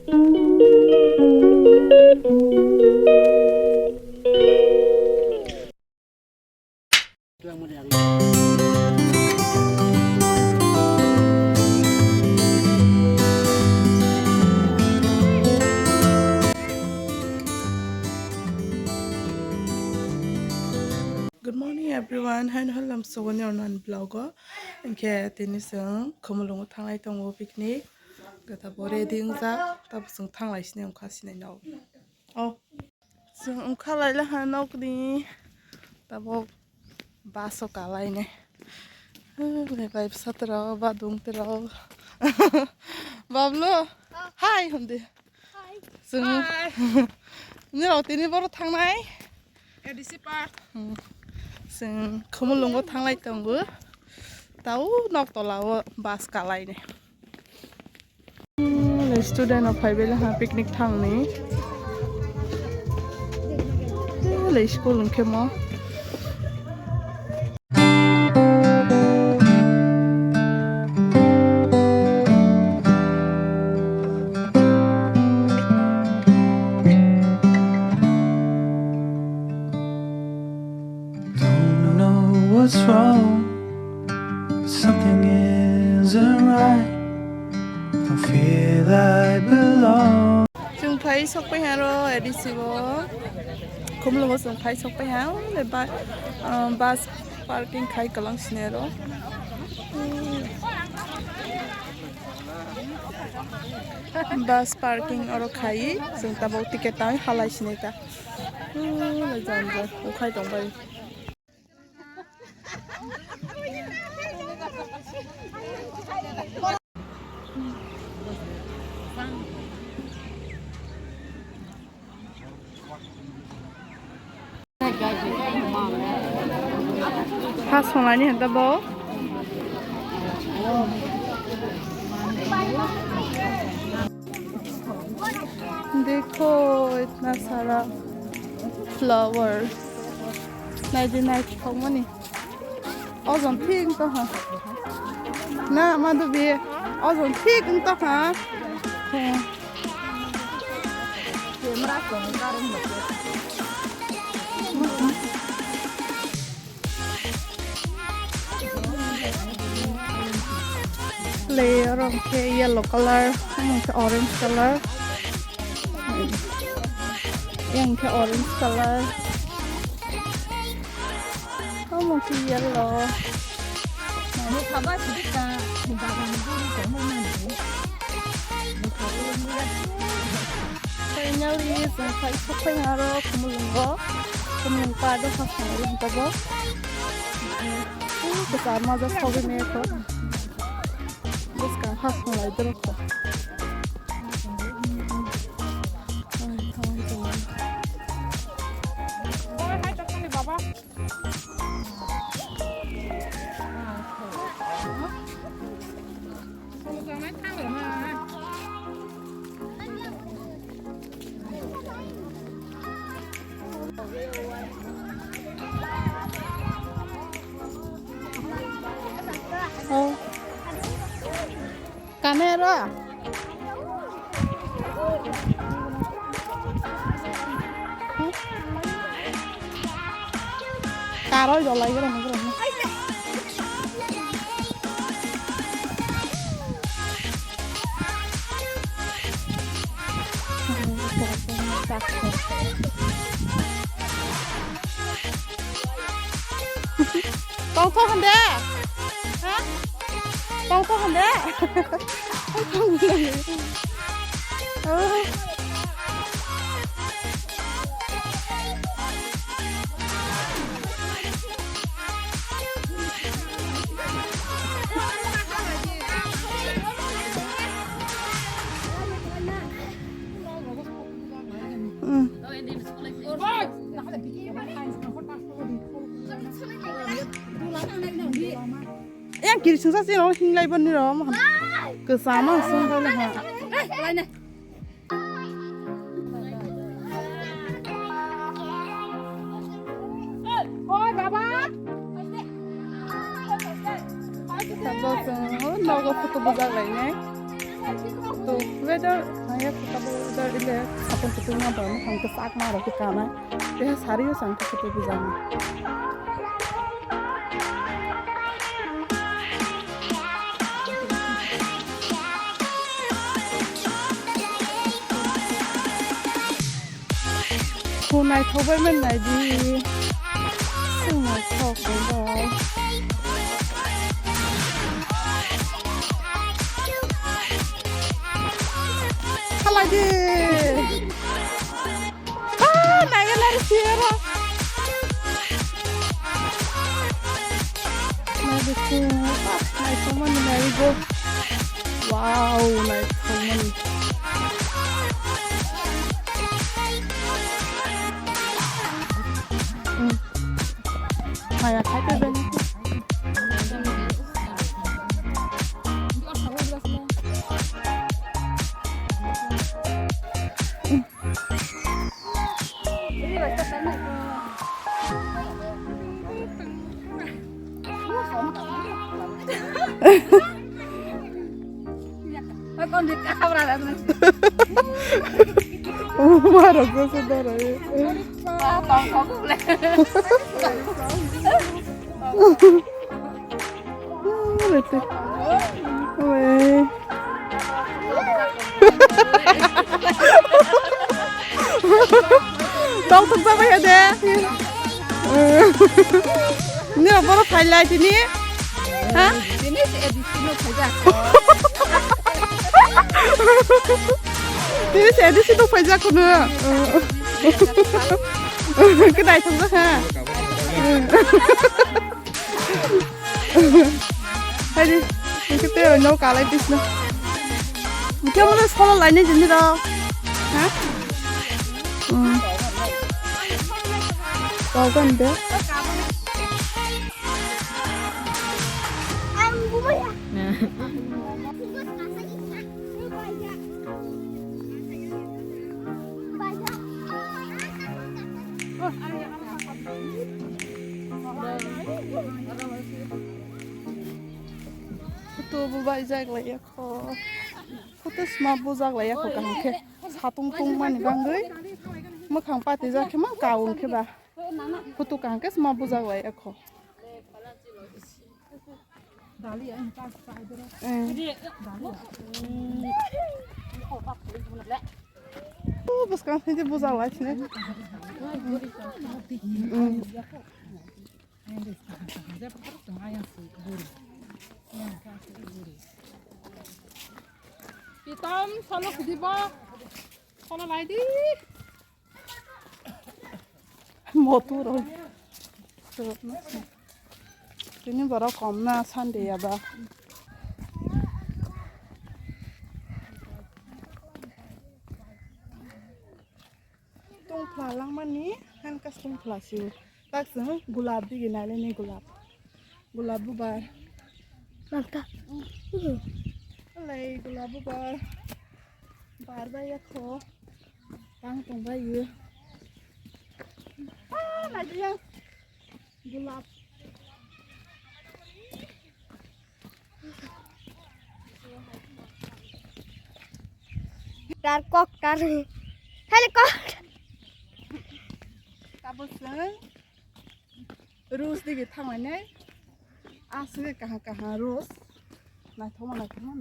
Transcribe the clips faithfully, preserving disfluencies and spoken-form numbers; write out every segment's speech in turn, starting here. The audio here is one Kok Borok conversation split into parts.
Good morning everyone, haino halam sogoni ornan vlog o. Hinkhe tini chwng Khumulwngo thanglai tongo picnic. Gata bo ready wngjak, tabo chwng thanglai sini wngkha sinai no. Oh. Chwng wngkha laila ha nokni tabok bus o kalai ne. Le bai bwsa tero ba dung tero. Bablu, hi hundi. Hi. Chwng nirok tini boro thangnai. A D C park. Hmm. Chwng Khumulwngo thanglai tongo. Tau nok tola o bus kalai ne. Student rok phai belai ha picnic thangni. Belai school hwnkhe mo. Don't know what's wrong, but something isn't right. Don't feel I belong. Chwng phai sokpai ha ro A D C o. Khumulwngo chwng phai sokpai ha. Only ba-, ah, bus parking khai kwlang sini ro. Bus parking oro khai. Chwng tabok ticket tangwi halai sini ta. Hmm, jam jam. Ukhai tongbai. Ha sonani hwnta bo. Dekho, itna sara flower. Naidi naithokmani. Ojon thik wng tongkha. Na, Madhubi, ojon thik wng tongkha. Hmm. Layer hwnkhe yellow colour, hwnkhe orange colour, hwnkhe orange colour. Omo khe yellow. Nokha ba sidi ka bagan buru tongma nani. Nokha buru nokha. Finally, chwng phai sokphai aro Khumulwngo. Khumulwng pa do ha phai aro hwnkha bo. Kwchar maja sogwi mekho. Bwskang ha phunglai dorokho. Baba. Oh. Kanero. Karoi dolai gora ni gora. Tongthok hwn de? Ha? Tongthok hwn de? Yang kiri sungsa sih orang hinglai ban ni rom. Kesama sungsa lah. Oi baba. Tabok nogo photo bujak lai ne. To weather. Khe kabo ujar ile sapung kutung ma ba mukhang kwchak ma rok khe kanai. Tei sari o chang khe kutung bujang. Khunai thobai man nai di. Khunai thok bai. Halai di. Ah, nai ga nai siro. Nai di siro. Ah, nai thobai man nai go. Wow, nai thobai man. Maya khai pe beng. Marok se dara. Tong thok jabai hade. Ni boro phailai tini. Ha? Tini se A D C no phaijak. Tini se A D C no phaijak kono. Kedai thok jak ha. Haidi, hingke tei oino kalai tisna. Hingke omo solo lainai jini rok. Ha? Hmm. Kau kan de. Photo bo baijak lai ya kho. Photo sma bujak lai ya kho kaham khe. Satung tungmani bangwi. Mwkhang patijak khe ma kaung khe ba. Photo kaham khe sma bujak lai ya kho. Eh. Oh, bwskang se bujak lai sini. Mm. Pitom solo khudi bo. Solo lai di. Motor. Tini borok kom na Sunday aba. Tongphla langmani, handcuff tongphla sio. Tak chwng gulab digi naileni gulab. Gulab bubar. Nanta. Alai gulab bubar. Bar bai ya kho. Tang tong bai yo. Ah, naidi ya. Gulab. Tar kok tar. Helicopter. Tabuk chwng Rose digi thanglainai. Aswk kaham kaham rose. Naithokma naithokma.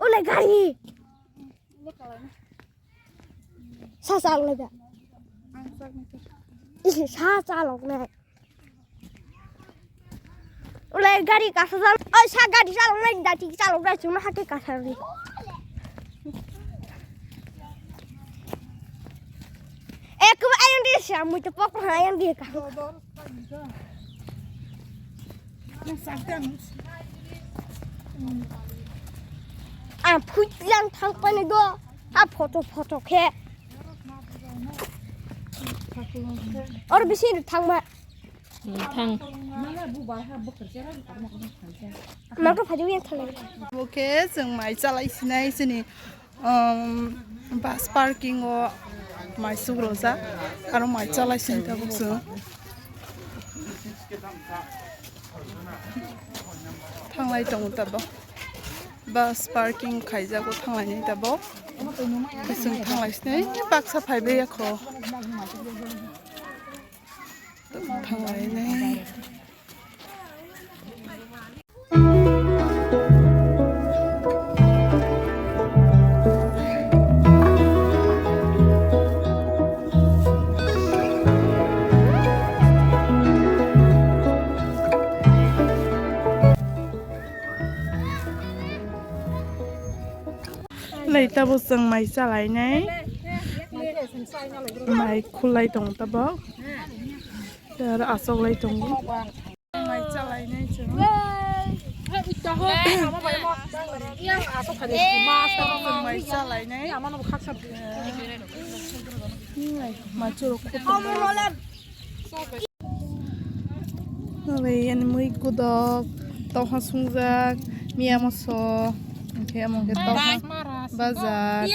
Ule gari. Sa chalok nai da. Sa chalok nai. Ule gari kasa jal. Oi, sa gari chalok nai da, tik chalok nai, chuma hake kasa ri. Eh, kuba ayang di sa, mui to pok na ayang di ka. Ang phuilang thang pani do. A photo photo khe. Or bisi thang ma. Thang. Nang to phaju yang thang. Okay, chwng mai chalai sinai sini. Um, bus parking o mai sugrojak, aro mai chalai sini tabuk chwng. Thanglai tongo tabok. Bus parking khaijago, thanglainai tabok. Chwng thanglai sinai baksa phaibai yakho. Thanglainai. Lai tabuk chwng mai chalainai, mai khulai tong tabuk, tei aro achoklai tongo. Mai chalainai chwng. Mai chalainai. Mai churok khutung. Obo yani mui gudok, tokha sungjak, miya moso, hwnkhe omo khe tokha bajak,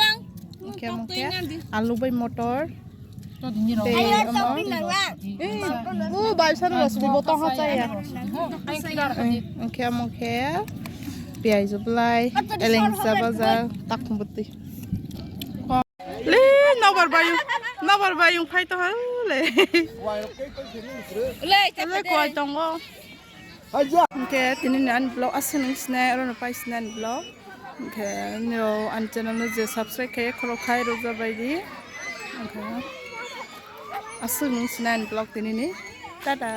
hwnkhe omo khe alu bai motor, tei omo, o bai sano rosni bo tokha chaya, hwnkhe omo khe piyaj belai, elengsa bajak, takhum bwtwi. Le, nobar bayung, nobar bayung phai tongha le. Le, le, koi tongo. Hwnkhe tini ni ani vlog aswk nung sinai, oro no pai sinai ani vlog. Hwnkhe nirok ani channel no je subscribe khe khoro khai rwja bai di. Hwnkhe aswk nung sinai ani vlog tini ni. Tata.